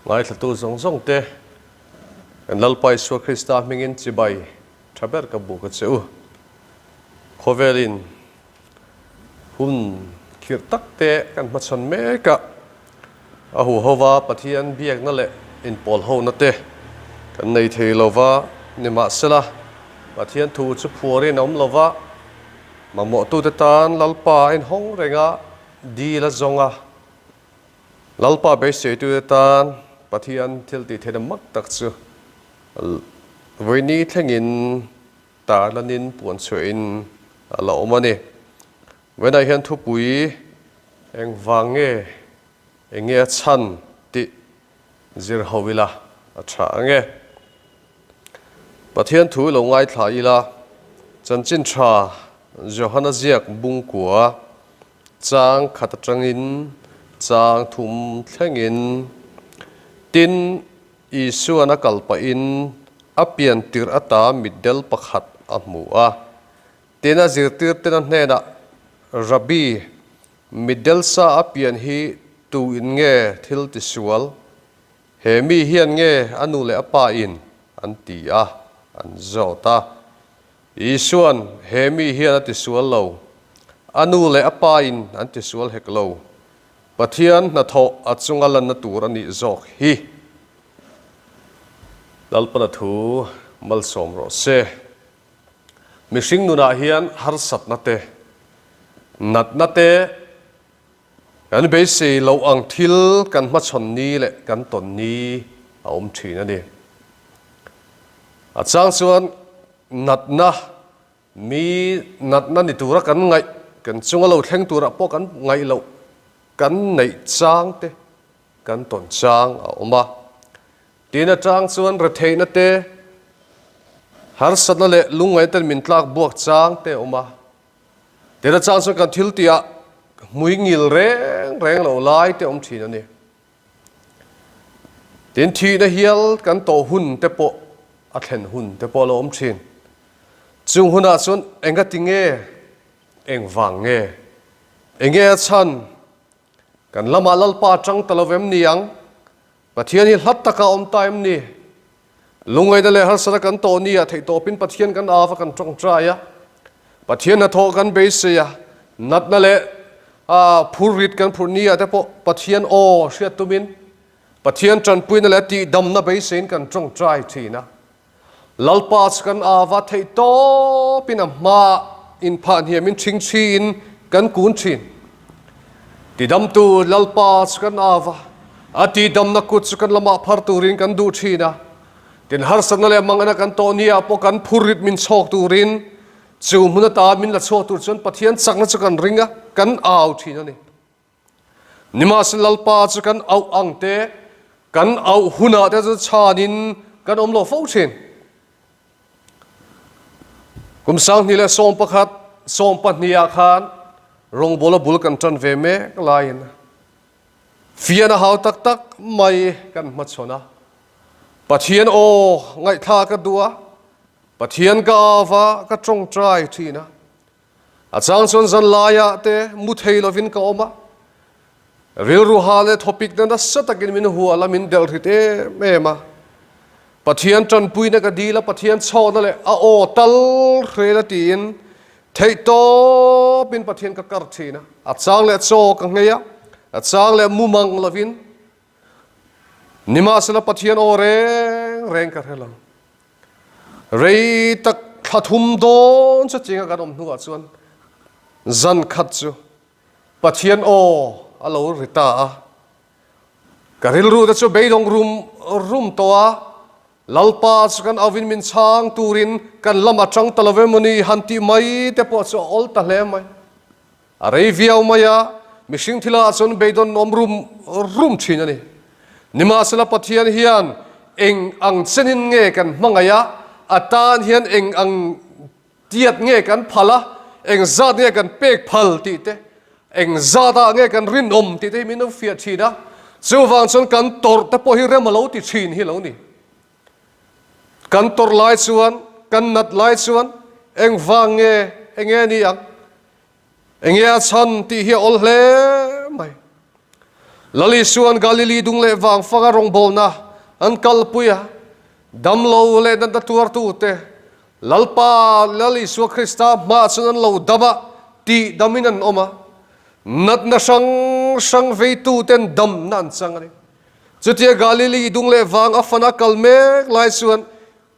Ngaithlatu zawng zawng te, kan Lalpa Isua Krista hmingin chibai tha ber ka buk a che u. Khawvelin hun khirh tak te kan hmachhawn mek a, a huhova Pathian biakna leh inpawlhona te kan nei thei lo va, nimahsela Pathian thu chu phuarin a awm lo va, mamawhtute tan Lalpa a inhawng reng a, dil a zawng a. Lalpa beiseitute tan Pathian thil tih theihna mak tak chu vawiini thlengin tarlanin puan chhuahin a la awm a ni. Vawiinah hian thupui engvang nge eng nge a chhan tih zir ho ila a tha ang e. Pathian thu i lo ngaithla ila chanchin tha Johana ziak bungkua Chang khat atangin chang thum thlengin tin Isuan a kal pahin a pian tirh ata mitdel pakhat a hmu a. Tin a zirtirten a hnenah, Rabbi, mitdel sa a pian hi tu in nge thil tisual? He mi hian nge a nu leh a pa in? an ti a, an zawt a. Isuan, He mi hian a tisual lo. A nu leh a pa in an tisual hek lo. Pathian hnathawh a chunga lanna tur a nih zawk hi. Lalpana thu malsawm rawh se. Mihring nunah hian harsatna te, natna te, kan beisei loh ang thil kan hmachhawn ni leh kan tawn ni a awm thin a ni. A chang chuan natna, mi natna ni tura kan ngaih, kan chunga lo thleng turah pawh kan ngaih loh kan neih chang te, kan tawn chang a awm a. Tin atang chuan retheihna te, harsatna leh lungngaihna ten min tlak buak chang te a awm a. Tena chang chuan kan thil tihah hmui ngil reng reng lo lai te awm thin a ni. Tin thihna hial kan tawh hun te pawh a thlen hun te pawh a lo awm thin. Chung hunah chuan engati nge, engvang nge, enge a chhan, kan lamah Lalpa atang ta lo vem ni ang, Pathian hi hlat taka awm ta em ni? Lungngaihna leh harsatna kan tawh ni ah theihtawpin Pathian kan av a kan tawngtai a, Pathian hnathawh kan beisei a, natna leh phurrit kan phurh ni ah te pawh Pathian aw hriat tumin Pathian tanpuina leh tihdamna beiseiin kan tawngtai thin a. Lalpa chu kan ava theih tawpin a hmaah inphah hniamin ṭhingṭhiin kan kun ṭhin. Tidamtu Lalpa chu kan ava, a tihdamna kut chu kan lamah phar turin kan duh ṭhin a. Tin, harsatna leh mangana kan tawh niah pawh kan phurrit min chhawk turin, chu hmun ata min la chhuak tur chuan Pathian chakna chu kan ring a, kan au ṭhin a ni. Nimahsela Lalpa chu kan auh ang te, kan auh hunah te chu chhanin kan awm lo fo thin. Kum 2011, 12 ah khan rawngbawla bul kan tan ve mek laiin fian a hau tak tak mai kan hmachhawn a. Pathian aw ngaihthlak ka duh a, Pathian ka au a, ka tawngtai thin a. A chang chuan zan laiah te mu thei lovin ka awm a, rilru ha leh thawpikna nasa takin min hual a, min delh hrit em em a. Pathian tanpuina ka dil a, Pathian chhawkna leh a aw tal hrel a tiin theihtawpin Pathian ka kar thin a. A chang leh chaw ka nghei a, a chang leh mu mang lovin nimahsela Pathian aw reng reng ka hre lo. Rei tak thla thum dawn chu chinga kan awm hnuah chuan zan khat chu Pathian aw a lo ri ta a. Ka rilru te chu beidawng rum rum tawh a, Lalpa chu kan auin min chhang turin kan lam a tang ta lo em mawni han tih mai te pawh chu a awl ta hle mai. A rei viau mai a, mihring thilah chuan beidawn awm rum rum thin a ni. Nimahsela Pathian hian eng ang chenin nge kan hmangaih a, a tan hian eng ang tiat nge kan phal a, eng zat nge kan pek phal tih te, eng zatah nge kan rinawm tih te hi min lo fiah thin a. Chuvang chuan kan tawrh te pawh hi rem a lo ti thin hi lo ni. Kan tawrh lai chuan, kan nat lai chuan engvang nge, enge ni ang? Enge a chhan tih hi a awl hle mai. Lal Isua'n Galili dung leh vang fanga rawngbawlna an kalpui a, damlo leh natna tuartute Lalpa Lal Isua Krista hmaah chuan an lo dam a, tih damin an awm a, natna hrang hrang veituten damna an chang a ni. Chutia Galili dung leh vang a fana kal mek lai chuan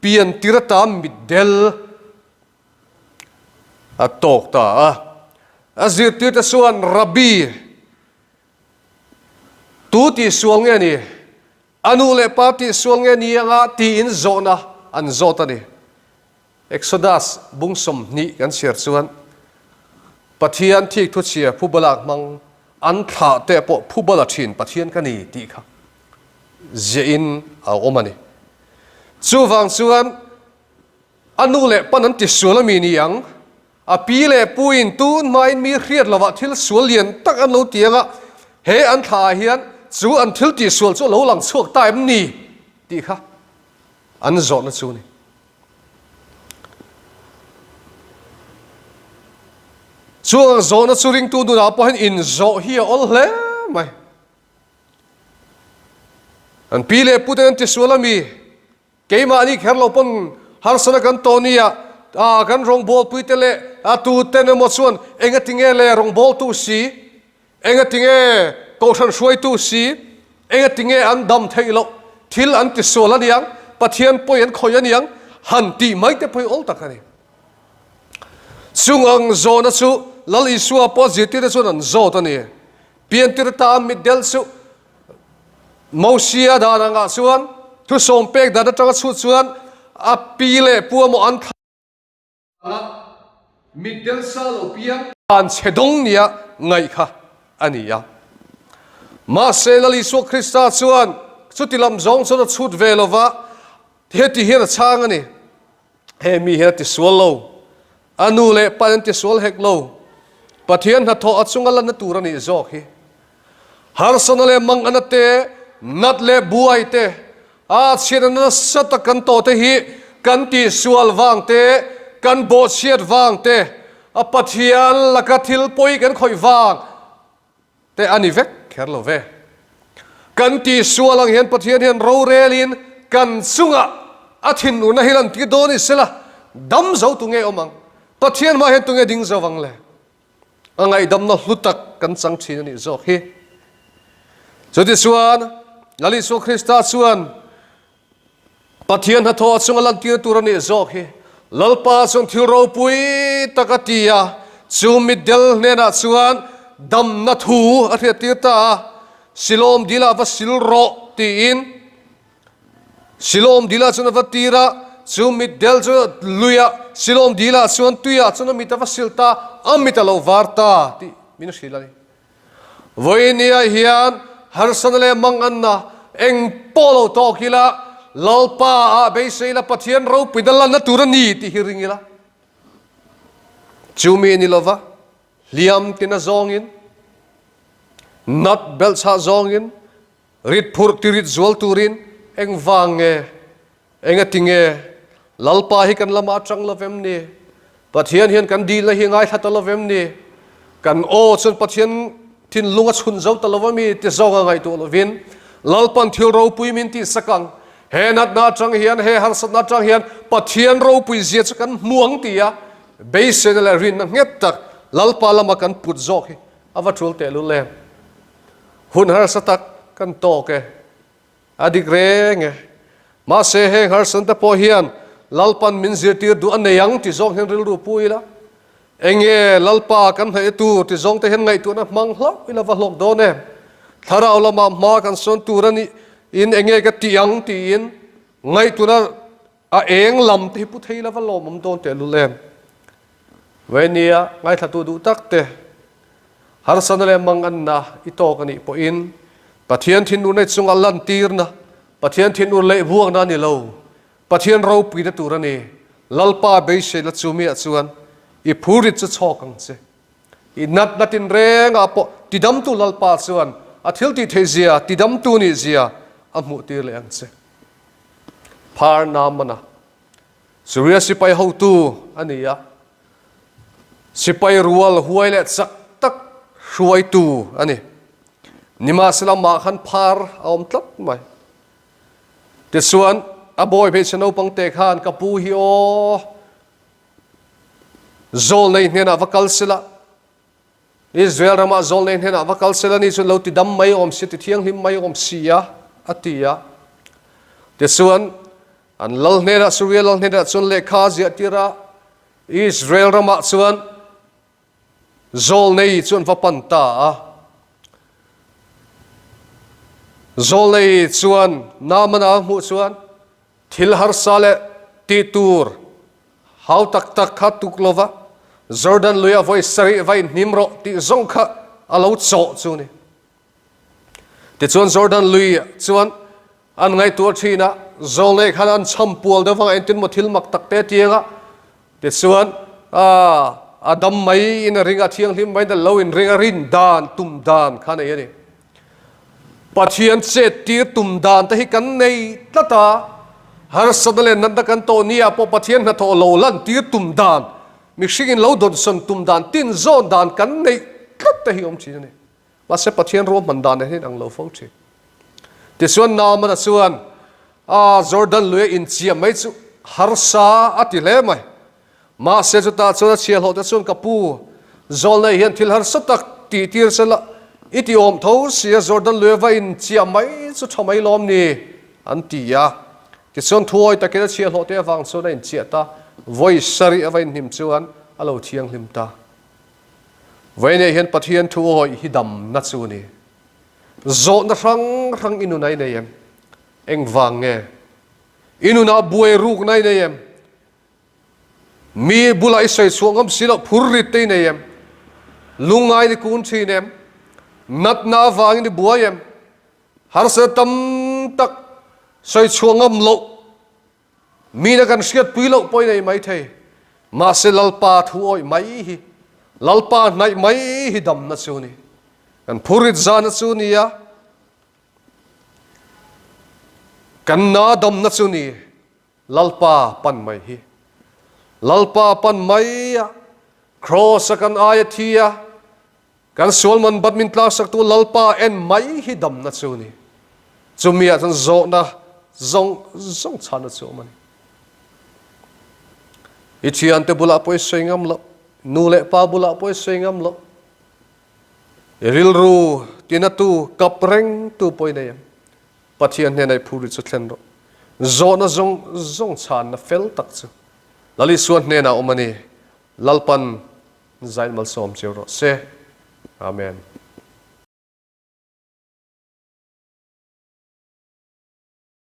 pian tir ata mitdel a tawk ta a. A zirtirte chuan, Rabbi, tu tihsual nge ni? A nu leh pa tihsual nge ni anga? tiin zawhna an zawt a ni. Exodus bung 20 kan chhiar chuan Pathian thik thuchhia phubalak hmang an thlah te pawh phubala thin Pathian ka ni tih kha ziahin a awm a ni. Chuvang chuan A nu leh pan an ti sual a mi ni ang? A pi leh pu in tun hmain mi hriat lovah thil sual lian tak an lo ti ang a, he an thla ah hian chu an thil tih sual chu a lo lang chhuak ta em ni? tih kha an zawhna chu a ni. Chu ang zawhna chu ringtu nunah pawh hian inzawh hi a awl hle mai. An pi leh puten an ti sual a mi? Keimahni kher lo pawn harsana kan tawh nia, ah kan rawngbawlpuite leh a tuten emaw chuan engatinge le rawngbawltu si, engatinge kohhran hruaitu si, engatinge an dam theih loh, thil an tisual aniang, Pathian pawi an khawih aniang han tih mai te pawh hi awl tak a ni. Chung ang zawhna chu Lal Isua pawh zirtirte chuan an zawt a ni. Piantir ta mitdel chu Mosia dan angah chuan thusawm pek dan atanga chhut chuan a pi leh pu emaw an thlah a, mitdel sa lo piang dan chhe dawng nia ngaih kha a ni a. Mahse Lal Isua Krista chuan chuti lam zawng chuan a chhut ve lova, heti hian a chhang a ni. He mi hian a tisual lo. A nu leh pa an tisual hek lo. Pathian hnathawh a chunga lanna tur a nih zawk hi. Harsana leh mangana te, nat leh buai te, a chhiatna nasa tak kan tawh te hi kan tihsual vang te, kan bawhchhiat vang te, a Pathian laka thil pawi kan khawih vang te a ni vek kher lo ve. Kan tihsual ang hian Pathian hian rorelin kan chungah a thinurna hi lan tir dawn i sela, dam zo tu nge awm ang? Pathian hmah hian tunge ding zo ang le? A ngaihdamna hlu tak kan chang thin a nih zawk hi. Chutichuan, Lal Isua Krista chuan Pathian hnathawh a chunga lantir tur a nih zawk hi. Lalpa chuan thil ropui tak a ti a, chu mitdel hnenah chuan damna thu a hriattir ta a, Silawm dilah va sil rawh tiin Silawm dilah chuan a va tir a, chu mitdel chu luiah Silawm dilah chuan tuiah chuan a mit a va sil ta, a mit a lo var ta tih min hrilh a ni. Vawinia hian harsana leh manganna eng pawh lo tawk ila, Lalpa ah beisei ila Pathian ropuina lanna tur a ni tih hi ring ila. Chu mi ni lova hliam tina zawngin, nat belhchhah zawngin, rit phurh tirit zual turin engvang nge Engati nge Lalpa hi kan lamah atang lo vem ni? Pathian hian kan dilna hi ngaithla ta lo vem ni? Kan aw chuan Pathian thinlung a chhun zo ta lo a mi? ti zawnga ngaihtuah lovin Lalpan thil ropui min tihsak ang. He natna atang hian, he harsatna atang hian Pathian ropui zia chu kan hmu ang ti a beiseina leh rinna nghet tak Lalpa lama kan put zawk hi a va tul tehlul em? Hun harsa tak kan tawk e. A dik reng e. Mahse heng harsante pawh hian Lalpan min zirtir duh a nei ang ti zawng hian rilru pu ila, enge Lalpa kan hnaih tur ti zawng te hian ngaihtuahna hmang hlauh ila va hlawk dawn em? Thlarau lamah hma kan sawn tur a nih in enge ka tih ang tiin ngaihtuahna a eng lam te hi pu thei ila va lawmawm dawn tehlul em? Vainia ngaithlatu duh tak te, harsana leh manganna i tawk a nih pawhin Pathian thinurna i chunga lantirna, Pathian thinur leh vuakna a ni lo, Pathian ropuina tur a ni. Lalpa beiseina chu miah chuan i phurit chu chhawk ang che. I natna tinrengah pawh tidamtu Lalpa chuan a thil tih theih zia, tidamtu nih zia a hmuhtir leh ang che. Phar Naamana Suria sipai hotu a ni a, sipai rual huai leh chak tak hruaitu a ni. Nimahsela amah khan phar a awm tlat mai. Tichuan, a bawi hmeichhe naupang te khan ka pu hi aw, Zawlnei hnenah va kal sela, Israel ramah zawlnei hnenah va kal sela ni chuan lo ti dam mai awm si, ti thianghlim mai awm si a, a ti a. Tichuan, an lal hnenah, Suria lal hnenah chuan lehkha a ziah tir a, Israel ramah chuan zawlnei chu an va pan ta a. Zawlnei chuan Naamana a hmuh chuan thil harsa leh tih tur Hau tak tak kha tuk lova Jordan luia vawi sarih va inhnim rawh tih zawng kha a lo chawh chu ni. Tichuan Jordan lui chuan an ngaihtuah thin a, Zawlnei khan an chham pual deuh vang engtin maw thil mak tak te tiang a, tichuan a dam mai in a ring a, thianghlim mai in a lo inring a, rin dan tum dan kha nei a ni. Pathian chet tir tum dan te hi kan nei tlat a, harsatna leh natna kan tawh ni ah pawh Pathian hnathawh lo lan tir tum dan, mihringin lo dawnsawn tum dan, tinzawn dan kan neih tlat te hi awm thin a ni. Mahse Pathian ruahman dan hian ang lo fo thin. Tichuan Naamana chuan a Jordan lui a inchiah mai chu harsa a ti hle mai. Mahse chutah chuan a chhiahhlawh te chuan ka pu Zawlnei hian thil harsa tak tih tir se la, i ti awm tho sia Jordan lui va in chiah mai chu tha mai lawm ni? an ti a. Tichuan thuawi takin a chhiahhlawh te avang chuan a inchiah ta, vawi sarih a va inhnim chuan a lo thianghlim ta. Vawiinah hian Pathian thuawi hi damna chu a ni. Zawhna hrang hrang i nun a i nei em? Engvang nge? I nunah buai rukna i nei em? Mi bulah i sawi chhuah ngam si loh phur rit te i nei em? Lungngai ni kun thin em? Natna avangin i buai em? Harsatna tam tak sawi chhuah ngam loh, mina kan hriatpui loh pawh i nei mai thei. Mahse Lalpa thu awih mai hi, Lalpa hnaih mai hi damna chu a ni. Kan phur rit zana chu a ni a, kan na damna chu a ni. Lalpa pan mai hi. Lalpa pan mai a, Kraws a kan aia thi a, kan sual man bat min tlaksak tu Lalpa en mai hi damna chu ni. Chumi ah chuan zawhna zawng zawng chhanna chu awm a ni. I thiante bulah pawh i sawi ngam loh, nu leh pa bulah pawh i sawi ngam loh, i rilru tinatu kap reng tu pawh i nei em? Pathian hnenah i phur ri chu thlen rawh. Zawhna zawng zawng chhanna fel tak chu Lal Isua hnenah awm a ni. Lalpan zain malsawm chiu rawh se. Amen.